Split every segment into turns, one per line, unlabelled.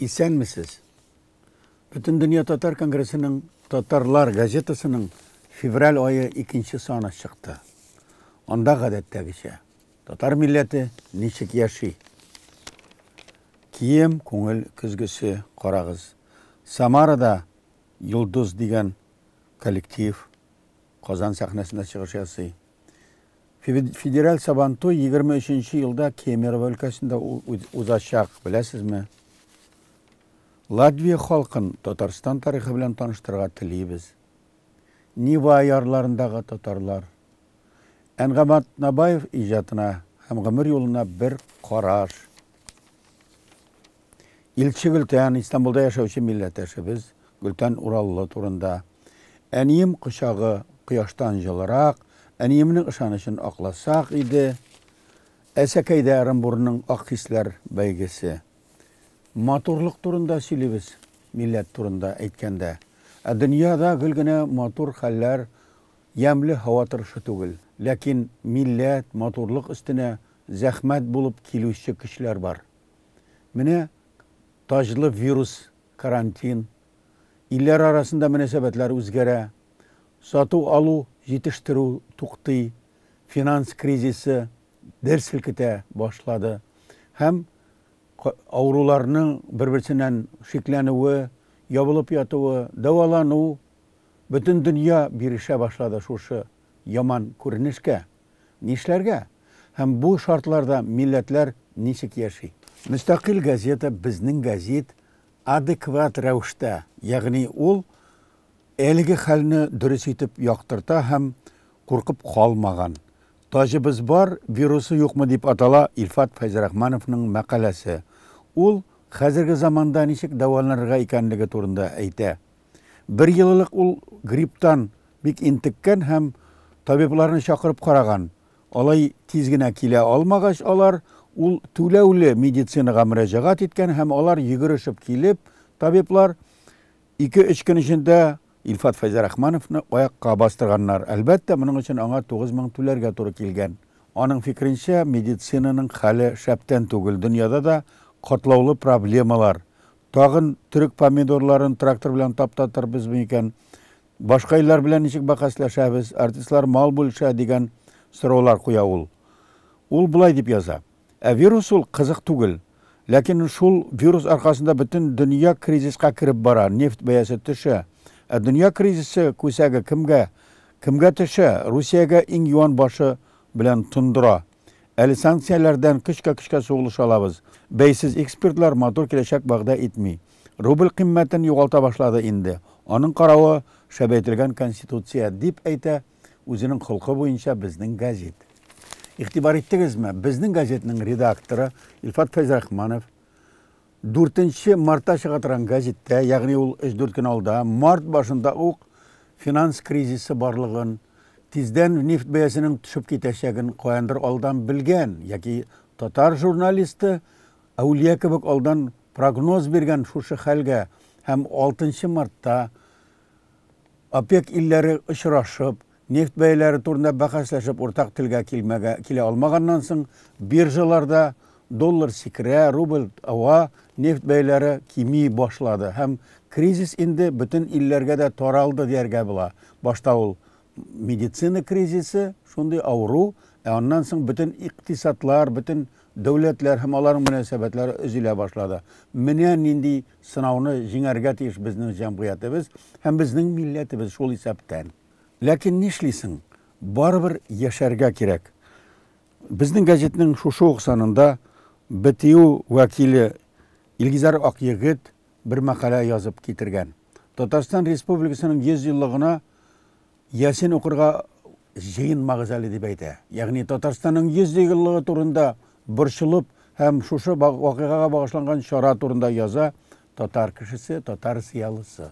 Исәнмесез! Бөтендөнья татар конгрессының Татарлар газетасының февраль ае икенче саны чыкты. Анда гадәттәгечә татар милләте ничек яши? Кием, күңел көзгесе, карагыз. Самарада Йолдыз дигән коллектив Казан сәхнәсендә чыгыш ясый. Федераль Сабантуй 23 елда Кемерово өлкәсендә узачак, беләсезме? Латвия халкын Татарстан тарихы белән таныштырырга телибез. Нева ярларындагы татарлар. Әнгам Атнабаев иҗатына һәм гомер юлына бер караш. Илче Гөлтән, Истанбулда яшәүче милләттәшебез Гөлтән Ураллы турында. Әнием кочагы кояштан җылырак, әниемнең ышанычын акласак иде. Әсәкәйдә Ырынбурның Ак хисләр бәйгесе. Матурлык турында сөйлибез, милләт турында әйткәндә. Ә дөньяда гел генә матур хәлләр, ямьле һава торышы түгел. Ләкин милләт, матурлык өстенә зәхмәт булып килүче көчләр бар. Менә таҗлы вирус, карантин, илләр арасында мөнәсәбәтләр үзгәрә, сату-алу, җитештерү туктый, финанс кризисы дер селкетә башлады һәм авыруларның бер-берсеннән шикләнүе, ябылып ятуы, дәвалану, бөтен дөнья бирешә башлады шушы яман күренешкә. Нишләргә? Һәм бу шартларда милләтләр ничек яши? Мөстәкыйль газета, безнең гәзит адекват рәвештә, ягъни ул әлеге хәлне дөрес итеп яктырта һәм куркып калмаган. Таҗыбыз бар, вирусы юкмы дип атала Илфат Фәйзрахмановның мәкаләсе. Ул хәзерге заманда ничек дәваланырга икәнлеге турында әйтә. Бер ел элек ул грипптан бик интеккән һәм табибларны чакырып караган. Алай тиз генә килә алмагач алар, ул түләүле медицинага мөрәҗәгать иткән һәм алар йөгерешеп килеп, табиблар, ике-өч көн эчендә Илфат Фәйзрахмановны аякка бастырганнар. Әлбәттә, моның өчен аңа 9000 түләргә туры килгән. Аның фикеренчә, медицинаның хәле шәптән түгел, дөньяда да катлаулы проблемалар. Тагын төрек помидорларын трактор белән таптатырбызмы икән? Башка илләр белән ничек бәхәсләшәбез? Артистлар мал бүлешә дигән сораулар куя ул. Ул болай дип яза. Ә вирус ул кызык түгел. Ләкин шул вирус аркасында бөтен дөнья кризиска кереп бара, нефть бәясе төшә. Ә дөнья кризисы күсәге кемгә? Кемгә төшә? Русиягә иң юан башы белән тондыра. Әле санкцияләрдән көчкә-көчкә сугылыша алабыз. Бәйсез экспертлар матур киләчәк вәгъдә итми. Рубль кыйммәтен югалта башлады инде. Аның каравы, шәбәйтелгән конституция, дип әйтә үзенең холкы буенча Безнең гәзит. Игътибар иттегезме, Безнең гәзитнең редакторы Илфат Фәйзрахманов 4 мартта чыга торган гәзиттә, ягъни ул өч-дүрт көн алда, март башында ук финанс кризисы барлыгын, тиздән нефть бәясенең төшеп китәчәген каяндыр алдан белгән яки татар журналисты әүлия кебек алдан прогноз биргән шушы хәлгә һәм 6 мартта ОПЕК илләре очрашып, нефть бәяләре турында бәхәсләшеп уртак телгә килмәгә, килә алмаганнан соң, биржаларда доллар сикерә, рубль ава, нефть бәяләре кими башлады һәм кризис инде бөтен илләргә дә таралды дияргә була. Башта ул медицина кризисы, шундый авыру, ә аннан соң бөтен икътисадлар, бөтен дәүләтләр һәм аларның мөнәсәбәтләре өзелә башлады. Менә нинди сынауны җиңәргә тиеш безнең җәмгыятебез һәм безнең милләтебез шул исәптән. Ләкин нишлисең, барыбер яшәргә кирәк. Безнең гәзитнең шушы ук санында БТЮ вәкиле Илгизәр Акъегет бер мәкалә язып китергән. Татарстан Республикасының 100 еллыгына Ясин укырга җыенмагыз әле дип әйтә. Ягъни Татарстанның 100 еллыгы турында борчылып һәм шушы вакыйгага багышланган чара турында яза татар кешесе, татар зыялысы.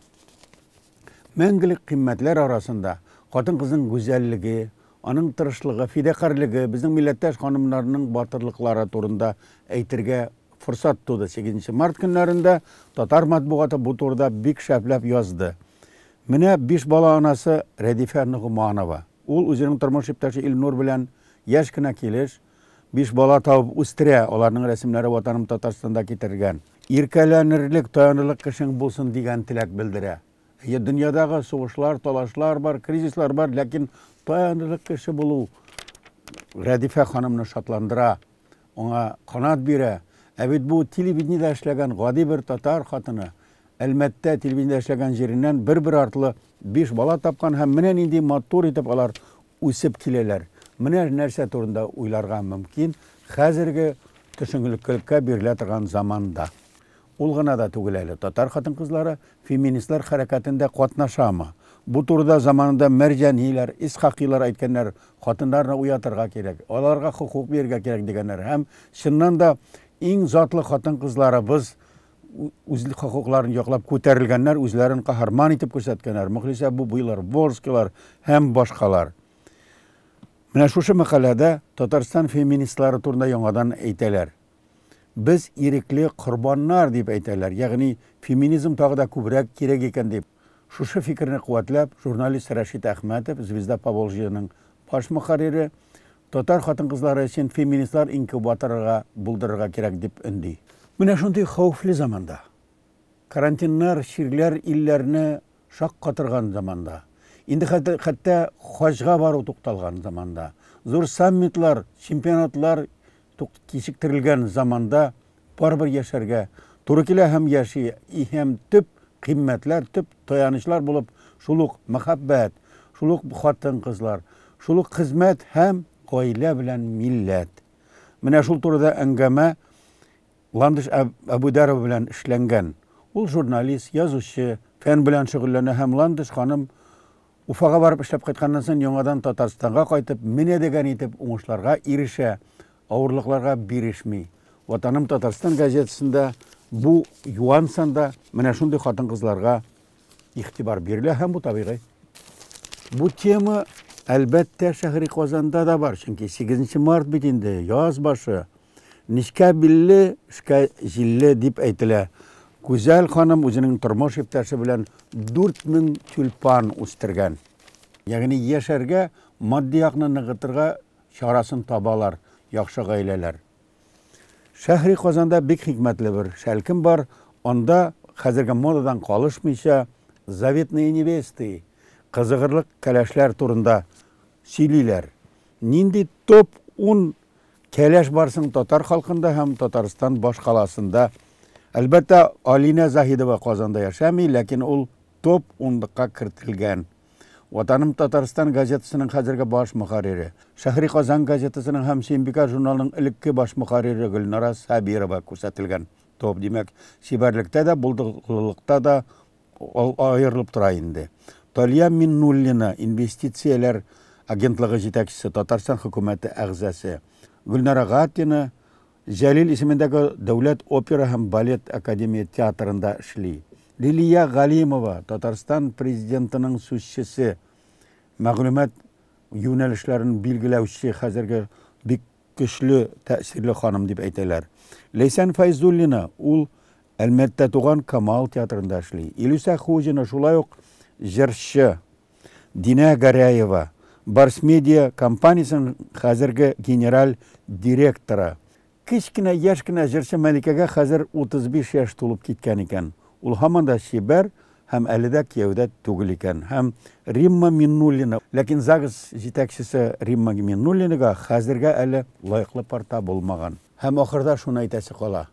Мәңгелек кыйммәтләр арасында хатын-кызның гүзәллеге, аның тырышлыгы, фидакарьлеге, безнең милләттәш ханымнарның батырлыклары турында әйтергә форсат туды. 8 март көннәрендә татар матбугаты бу турыда бик шәпләп язды. Менә биш бала анасы Рәдифә Ногманова. Ул үзенең тормыш иптәше Илнур белән яшь кенә килеш биш бала табып үстерә, аларның рәсемнәре Ватаным Татарстанда китерелгән. Иркәләнерлек, таянырлык кешең булсын дигән теләк белдерә. Әйе, дөньядагы сугышлар, талашлар бар, кризислар бар, ләкин таянырлык кеше булу Рәдифә ханымны шатландыра, аңа канат бирә. Ә бит бу телевидениедә эшләгән гади бер татар хатыны. Әлмәттә телевидениедә эшләгән җиреннән бер-бер артлы биш бала тапкан һәм менә нинди матур итеп алар үсеп киләләр. Менә нәрсә турында уйларга мөмкин хәзерге төшенкелеккә бирелә торган заманда. Ул гына да түгел әле, татар хатын-кызлары феминистлар хәрәкәтендә катнашамы? Бу турыда заманында Мәрҗаниләр, Исхакыйлар әйткәннәр, хатыннарны уятырга кирәк, аларга хокук бирергә кирәк дигәннәр. Һәм чыннан да иң затлы хатын-кызларыбыз үз хокукларын яклап күтәрелгәннәр, үзләрен каһарман итеп күрсәткәннәр. Мөхлисә Бубыйлар, Волжскийлар һәм башкалар. Менә шушы мәкаләдә Татарстан феминистлары турында яңадан әйтәләр. Без ирекле корбаннар дип әйтәләр, ягъни феминизм тагы да күбрәк кирәк икән дип. Шушы фикерне куәтләп, журналист Рәшит Әхмәтов, Звезда Поволжьеның баш мөхәррире, татар хатын-кызлары өчен феминистлар инкубаторга булдырырга кирәк дип өнди. Менә шундый хәвефле заманда, карантиннар, чирләр илләрне шаккатырган заманда, инде хәтта хаҗга бару тукталган заманда, зур саммитлар, чемпионатлар кичектерелгән заманда барыбер яшәргә туры килә һәм яши, һәм төп кыйммәтләр, төп таянычлар булып шул ук мәхәббәт, шул ук хатын-кызлар, шул ук хезмәт һәм гаилә белән милләт. Менә шул турыда әңгәмә Ландыш Әбүдәрова белән эшләнгән. Ул журналист, язучы, фән белән шөгыльләнә һәм Ландыш ханым Уфага барып эшләп кайтканнан соң яңадан Татарстанга кайтып, менә дигән итеп уңышларга ирешә, авырлыкларга бирешми. Ватаным Татарстан газетасында бу юан санда менә шундый хатын-кызларга игътибар бирелә һәм бу табигый. Бу тема, әлбәттә, Шәһри Казанда да бар, чөнки 8 март бит инде, яз башы. Нечкә билле, эшкә җилле дип әйтелә. Гүзәл ханым үзенең тормыш иптәше белән 4000 тюльпан үстергән. Ягъни яшәргә, матди якны ныгытырга чарасын табалар яхшы гаиләләр. Шәһри Казанда бик хикмәтле бер шәлкем бар. Анда хәзерге модадан калышмыйча заветные невесты, кызыгырлык кәләшләр турында сөйлиләр. Нинди топ-10 Кәләш бар соң татар халкында һәм Татарстан башкаласында? Әлбәттә, Алинә Заһидова Казанда яшәми, ләкин ул топ унлыкка кертелгән. Ватаным Татарстан газетасының хәзерге баш мөхәррире, Шәһри Казан газетасының һәм Сөембикә журналының элекке баш мөхәррире Гөлнара Сабирова күрсәтелгән. Топ, димәк, чибәрлектә дә, булдыклылыкта да аерылып тора инде. Талия Миннуллина, инвестицияләр агентлыгы җитәкчесе, Татарстан хөкүмәте әгъзасы. Гөлнара Гатина, Җәлил исемендәге Дәүләт опера һәм балет академия театрында эшли. Лилия Галимова, Татарстан президентының сүзчесе, мәгълүмат юнәлешләрен билгеләүче хәзерге бик көчле, тәэсирле ханым дип әйтәләр. Ләйсән Фәйзуллина, ул Әлмәттә туган Камал театрында эшли. Илүсә Хуҗина шулай ук җырчы. Динә Гәрәева, Барс Медиа компаниясенең хәзерге генераль директоры. Кечкенә, яшь кенә җырчы Мәликәгә хәзер 35 яшь тулып киткән икән. Ул һаман да чибәр һәм әле дә кияүдә түгел икән. Һәм Римма Миннуллина, ләкин ЗАГС җитәкчесе Римма Миннуллинага хәзергә әле лаеклы пар табылмаган. Һәм ахырда шуны әйтәсе кала.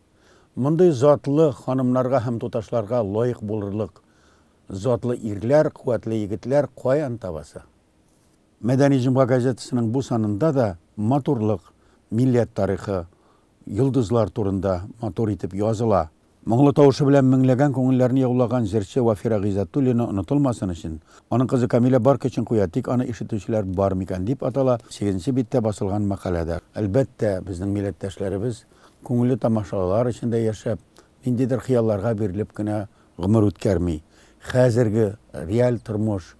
Мондый затлы ханымнарга һәм туташларга лаек булырлык затлы ирләр, куәтле егетләр каян табасы? Мәдәни җомга газетасының бу санында да матурлык, милләт тарихы, йолдызлар турында матур итеп языла. Моңлы тавышы белән меңләгән күңелләрне яулаган җырчы Вафира Гыйззәтуллина онытылмасын өчен, аның кызы Камилә бар көчен куя, тик аны ишетүчеләр бар микән, дип атала сигезенче биттә басылган мәкаләдә. Әлбәттә, безнең милләттәшләребез күңелле тамашалар эчендә яшәп, ниндидер хыялларга бирелеп кенә гомер үткәрми. Хәзерге реаль тормыш,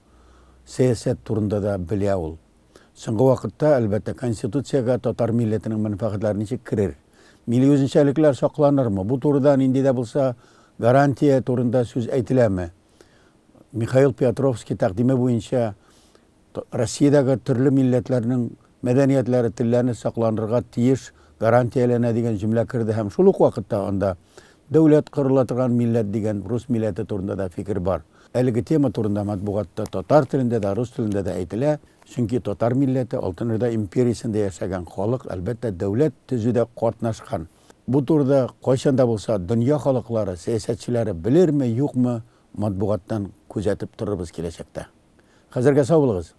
сәясәт турында да белә ул. Соңгы вакытта, әлбәттә, Конституциягә татар милләтенең мәнфәгатьләре ничек керер? Милли үзенчәлекләр сакланырмы? Бу турыда нинди дә булса гарантия турында сүз әйтеләме? Михаил Петровский тәкъдиме буенча Россиядәге төрле милләтләрнең мәдәниятләре, телләрне сакланырга тиеш, гарантияләнә дигән җөмлә керде һәм шул ук вакытта анда Дәүләт корыла торган милләт дигән рус милләте турында да фикер бар. Әлеге тема турында матбугатта татар телендә дә, рус телендә дә әйтелә. Чөнки татар милләте Алтын Урда империясендә яшәгән халык, әлбәттә, дәүләт төзүдә катнашкан. Бу турыда кайчан да булса дөнья халыклары, сәясәтчеләре белерме, юкмы, матбугаттан күзәтеп торырбыз киләчәктә. Хәзергә сау булыгыз!